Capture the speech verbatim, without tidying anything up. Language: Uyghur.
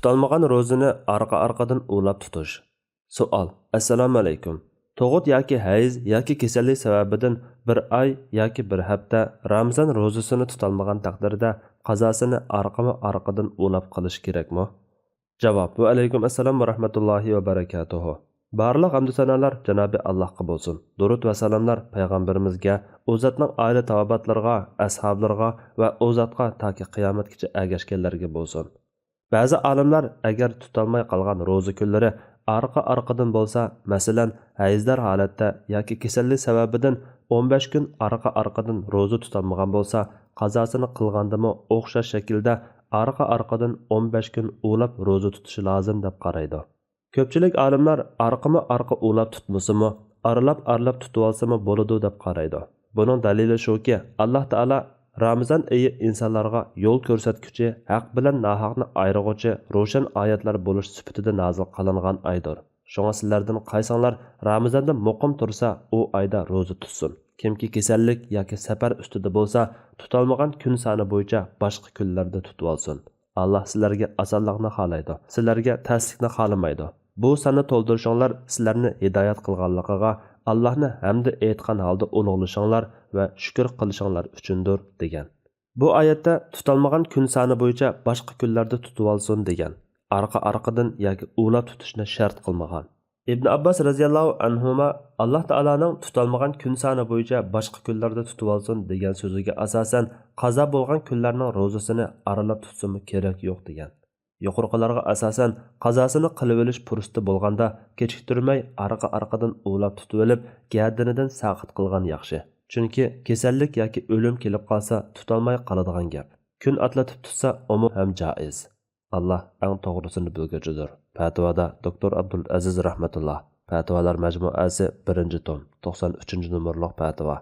تۇتالمىغان روزىنى ئارقا-ئارقىدىن ئۇۋىلاپ تۇتۇش. سوئال. ئەسسالامۇئەلەيكۇم. تۇغۇت ياكى ھەيز ياكى كېسەللىك سەۋەبىدىن بىر ئاي ياكى بىر ھەپتە رامىزان روزىسىنى تۇتالمىغان تەقدىردە قازاسىنى ئارقىمۇ ئارقىدىن ئۇۋىلاپ قىلىش كېرەكمۇ؟ جاۋاب. ۋەئەلەيكۇم ئەسسالام ۋەرەھمەتۇللاھى ۋەبەرەكاتۇھۇ. بارلىق ھەمدۇ سانالار جانابى ئاللاھقا بولسۇن. دۇرۇت ۋە سالاملار پەيغەمبىرىمىزگە، ئۇ زاتنىڭ ئائىلە تاۋابىئاتلىرىغا، ئەسھابلىرىغا ۋە ئۇ زاتقا تاكى قىيامەتكىچە ئەگەشكەنلەرگە بولسۇن. بەزى ئالىملار ئەگەر تۇتالماي قالغان روزا كۈنلىرى ئارقا-ئارقىدىن بولسا، مەسىلەن، ھەيزدار ھالەتتە ياكى كېسەللىك سەۋەبىدىن ئون بەش كۈن ئارقا-ئارقىدىن روزا تۇتالمىغان بولسا، قازاسىنى قىلغاندىمۇ ئوخشاش شەكىلدە ئارقا-ئارقىدىن ئون بەش كۈن ئۇۋىلاپ روزا تۇتۇشى لازىم دەپ قارايدۇ. كۆپچىلىك ئالىملار ئارقىمۇ ئارقا ئۇۋىلاپ تۇتمىسىمۇ، ئارىلاپ-ئارىلاپ تۇتۇۋالسىمۇ بولىدۇ دەپ قارايدۇ. بۇنىڭ دەلىلى شۇكى، ئاللاھ تائالا رامىزان ئېيى ئىنسانلارغا يول كۆرسەتكۈچى، ھەق بىلەن ناھەقنى ئايرىغۇچى روشەن ئايەتلەر بولۇش سۈپىتىدە نازىل قىلىنغان ئايدۇر. شۇڭا سىلەردىن قايسىڭلار رامىزاندا مۇقىم تۇرسا، ئۇ ئايدا روزا تۇتسۇن. كىمكى كېسەللىك ياكى سەپەر ئۈستىدە بولسا، تۇتالمىغان كۈن سانى بويىچە باشقا كۈنلەردە تۇتۇۋالسۇن. ئاللاھ سىلەرگە ئاسانلىقنى خالايدۇ، سىلەرگە تەسلىكنى خالىمايدۇ. بۇ ساننى تولدۇرۇشۇڭلار سىلەرنى ھىدايەت قىلغانلىقىغا، ئاللاھنى ھەمدە ئېيتقان ھالدا ئۇلۇغلىشىڭلار ۋە شۈكۈر قىلىشىڭلار ئۈچۈندۇر، دېگەن. بۇ ئايەتتە تۇتالمىغان كۈن سانى بويىچە باشقا كۈنلەردە تۇتۇۋالسۇن دېگەن. ئارقا-ئارقىدىن ياكى ئۇۋىلاپ تۇتۇشنى شەرت قىلمىغان. ئىبن ئابباس رەزىياللاھۇ ئەنھۇما ئاللاھ تائالانىڭ تۇتالمىغان كۈن سانى بويىچە باشقا كۈنلەردە تۇتۇۋالسۇن دېگەن سۆزىگە ئاساسەن، قازا بولغان كۈنلەرنىڭ روزىسىنى ئارىلاپ تۇتسىمۇ كېرەك يوق دېگەن. يۇقىرىقىلارغا ئاساسەن، قازاسىنى قىلىۋېلىش پۇرسىتى بولغاندا، كېچىكتۈرمەي ئارقا-ئارقىدىن ئۇۋىلاپ تۇتۇۋېلىپ، گەدىنىدىن ساقىت قىلغان ياخشى. چۈنكى كېسەللىك ياكى ئۆلۈم كېلىپ قالسا، تۇتالماي قالىدىغان گەپ. كۈن ئاتلىتىپ تۇتسا، ئۇمۇ ھەم جائىز. ئاللاھ ئەڭ توغرىسىنى بىلگۈچىدۇر. پەتىۋادا دوكتور ئابدۇل ئەزىز رەھمەتۇللا. پەتىۋالار مەجمۇئەسى، بىرىنچى توم، توقسان ئۈچىنچى نومۇرلۇق پەتىۋا.